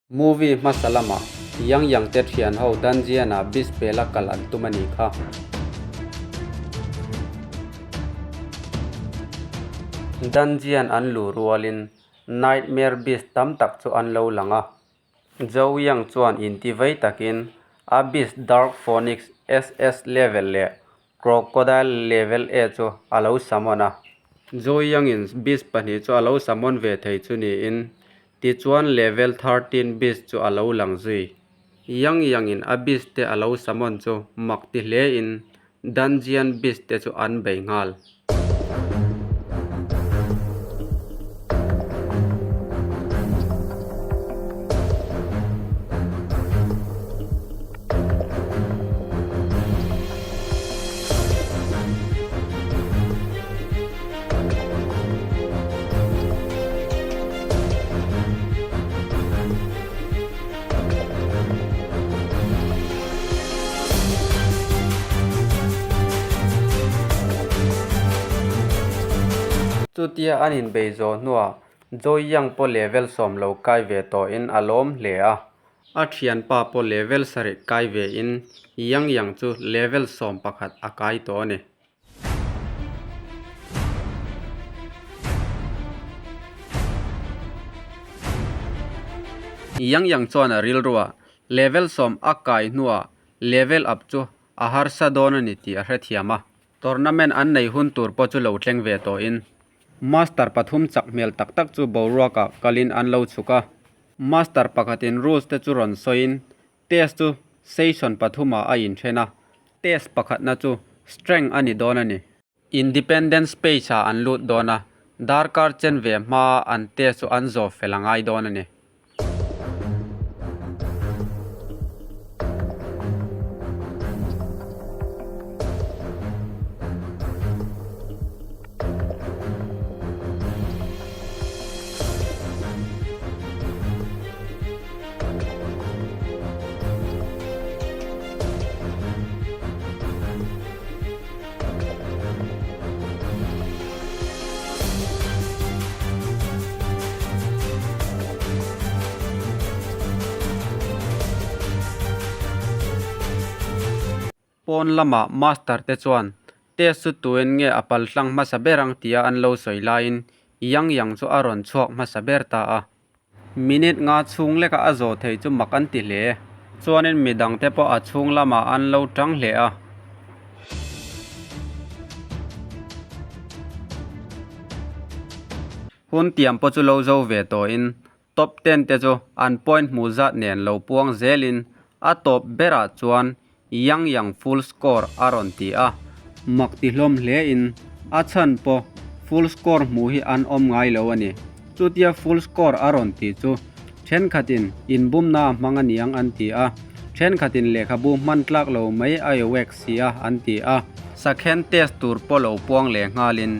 Movie hmasa lamah Yang Yang te thian ho Dungeon-ah beast pela kal an tum a nih kha. Dungeon an luh rualin Nightmare Beast tam tak chu an lo lang a. Zhou Yang chuan intivei takin a Beast Dark Phoenix SS level leh Crocodile level A chu a lo summon a. Zhou Yang-in beast pahnih chu a lo summon ve thei chu niin, tichuan level 13 beast chu a lo lang zui. Yang Yang-in a beast te a lo summon chu mak ti hlein dungeon beast te chu an bei nghal. Chutia an inbei zawh hnuah Joy Yang pawh level 10 kai ve tawhin a lawm hle a. A thianpa pawh level sarih kai ve in Yang Yang chu level 11 a kai tawh a ni. Yang Yang chuan a rilruah level 10 a kai hnuah level up chu a harsa dawn a ni tih a hrethiam a. Tournament an nei hun tur pawh chu lo thleng ve tawhin Master pathum chak hmel tak tak chu boruakah kalin an lo chhuk a. Master pakhatin rules te chu rawn sawiin test chu session pathumah a inthen a, test pakhatna chu strength a ni dawn a ni. Independent space ah an lut dawn a, darkar chen ve hmaa an test chu an zawh fel a ngai dawn a ni. Pawn lamah master te chuan test chu tuen nge a pal hlang hmasa ber ang tia an lo sawi laiin Yang Yang chu a rawn chhuak hmasa ber ta a. Minute nga chhung leka a zawh thei chu mak an ti hle. Chuanin midang te pawh a chhung lamah an lo tang hle a. Hun tiam pawh chu lo zo ve tawhin Top ten te chu an point hmuh zat nen lo puang zelin a tawp berah chuan Yang Yang full score a rawn ti a. Mak ti hlawm hlein a chhan pawh full score hmuh hi an awm ngai lo a ni. Chutia full score a rawn tih chu thenkhatin inbumna a hmang a niang an ti a, thenkhatin lehkhabu hman tlak lo mai a awek si a an ti a. Sakhen test tur pawh lo puang leh nghalin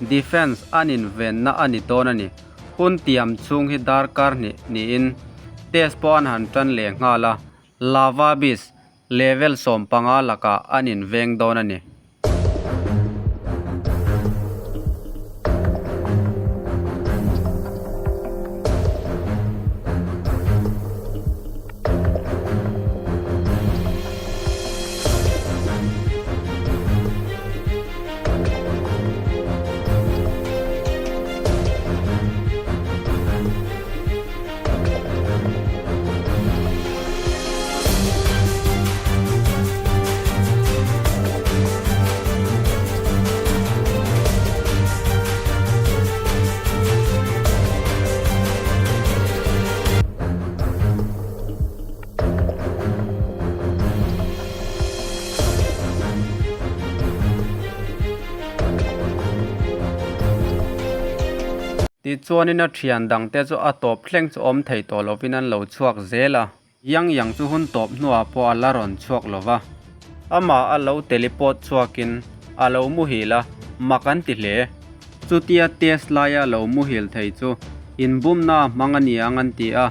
defence an invenna a ni dawn a ni. Hun tiam chhung hi darkar hnih niin test pawh an han tan leh nghal a, Lava Beast level 15 lakah an inveng dawn a ni. Tichuanin a thian dangte chu a tawp thleng chu awm thei tawh lovin an lo chhuak zel a, Yang Yang chu hun tawp hnuah pawh a la rawn chhuak lo va. Amah a lo teleport chhuakin a lo muhil a, mak an ti hle. Chutia test laia lo muhil thei chu inbumna a hmang a ni ang an ti a,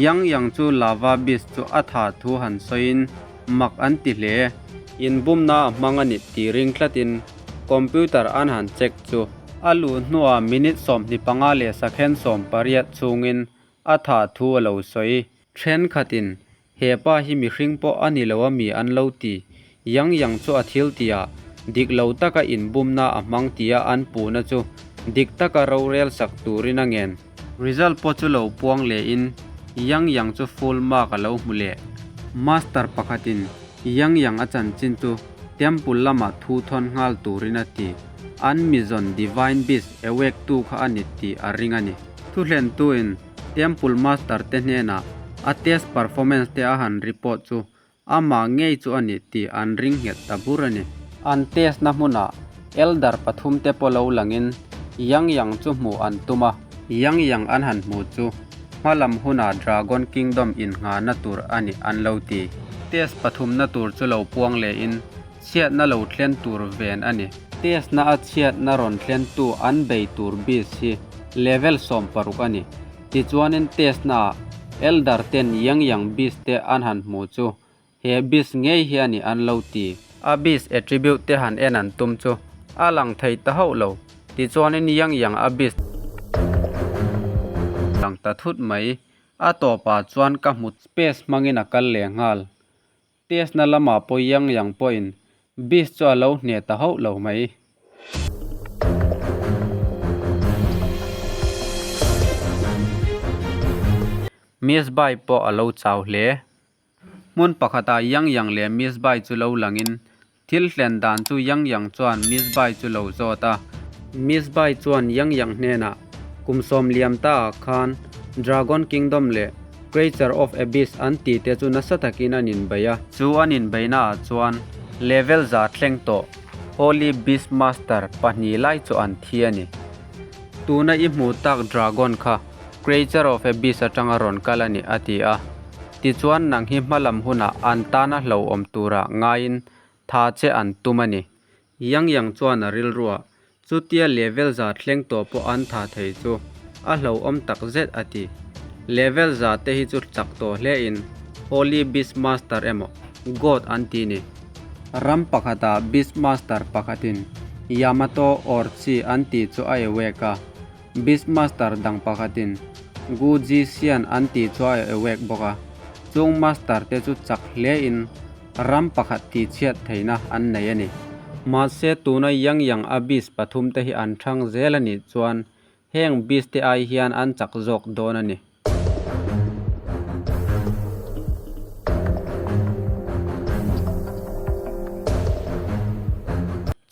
Yang Yang chu lava beast chu a tha thu han sawiin mak an ti hle. Inbumna a hmang a ni tih ring tlatin computer an han check chu a luh hnuah minute 25 leh sakhen 18 chhungin a tha thu a lo sawi. Thenkhatin, He pa hi mihring pawh a ni lo a mi an lo ti. Yang Yang chu a thil tihah dik lo taka inbumna a hmang tia an puhna chu dik taka rorel sak turin a ngen. Result pawh chu lo puang lehin Yang Yang chu full mark a lo hmu leh. Master pakhatin Yang Yang a chanchin chu Temple lamah thu thawn nghal turin a ti. An mizawn Divine Beast awake tu kha a ni tih a ring a ni. Thuhlentuin Temple Master te hnenah a test performance te a han report chu amah ngei chu a ni tih an ring nghet ta bur a ni. An test na hmunah Elder pathum te pawh lo langin Yang Yang chu hmuh an tum a. Yang Yang an han hmu chu hmalam hunah Dragon Kingdom inngahna tur a ni an lo ti. Test pathumna tur chu lo puang lehin chhiatna lo thlen tur ven a ni. Test na a chhiatna rawn thlentu an bei tur beast hi level 16 a ni. Tichuanin test na ah Elder ten Yang Yang beast te an han hmu chu he beast ngei hi a ni an lo ti. A beast attribute te han en an tum chu a lang thei ta hauh lo. Tichuanin Yang Yang a beast lang ta thut mai. A tawpah chuan ka hmu space hmangin a kal leh nghal. Test na lamah pawh Yang Yang pawhin Beast chu a lo hneh ta hauh lo mai. Miss Bai pawh a lo chau hle. Hmun pakhatah Yang Yang leh Miss Bai chu lo langin thil hlen dan chu Yang Yang chuan Miss Bai chu lo zawt a. Miss Bai chuan Yang Yang hnenah kum sawm liam ta ah khan Dragon Kingdom leh Creature of Abyss an tih te chu nasa takin an inbei a. Chu an inbeina ah chuan level za thleng tawh Holy Beast Master pahnih lai chu an thi a ni. Tuna i hmuh tak Dragon kha Creature of Abyss atanga rawn kal a ni a ti a. Tichuan nang hi hmalam hunah an tana hlauhawm turah ngaiin tha che an tum a ni. Yang Yang chuan a rilruah Chutia level za thleng tawh pawh an tha thei chu a hlauhawm tak zet a ti. Level za te hi chu chak tawh hle in Holy Beast Master emaw God an ti ni. Ram pakhatah Beast Master pakhatin Yamato Orchi an tih chu a awake a, Beast Master dang pakhatin Gu Ji Xian an tih chu a awake bawk a. Chung Master te chu chak hle in Ram pakhat tihchhiat theihna an nei a ni. Mahse tuna Yang Yang a beast pathum te hi an thang zel a nih chuan heng beast te ai hian an chak zawk dawn a ni.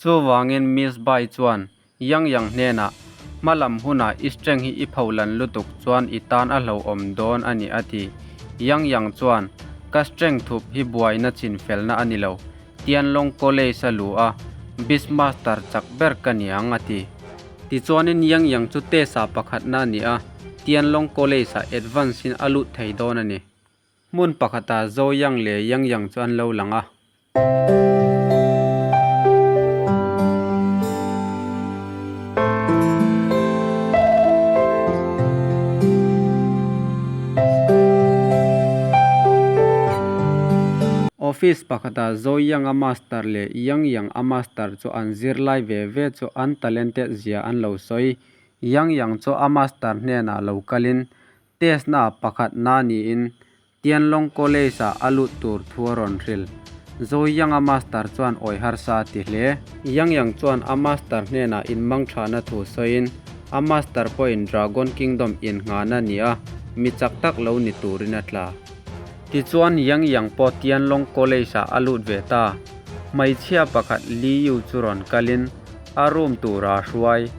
Chuvangin Miss Bai chuan Yang Yang hnenah, Hmalam hunah i strength hi i pholan lutuk chuan i tan a hlauhawm dawn a ni a ti. Yang Yang chuan, Ka strength thup hi buaina chinfelna a ni lo. Tianlong College a luh a, Beast Master chak ber ka ni ang a ti. Tichuanin Yang Yang chu test ah pakhatna a ni a, Tianlong College ah advance in a lut thei dawn a ni. Hmun pakhatah Zhou Yang leh Yang Yang chu an lo lang a. Office pakhatah Zoe Yang a master leh Yang Yang a master chu an zirlai ve ve chu an talented zia an lo sawi. Yang Yang chu a master hnenah lo kalin test na pakhat na niin Tianlong College ah a lut tur thu a rawn hril. Zoe Yang a master chuan awi harsa a ti hle. Yang Yang chuan a master hnenah inmang thahna thu sawiin a master pawhin Dragon Kingdom innghahna ni a mi chak tak lo ni turin a tla. Tichuan Yang Yang pawh Tianlong College ah a lut ve ta. Hmeichhia pakhat Li Yu chu rawn kalin a room tura a hruai.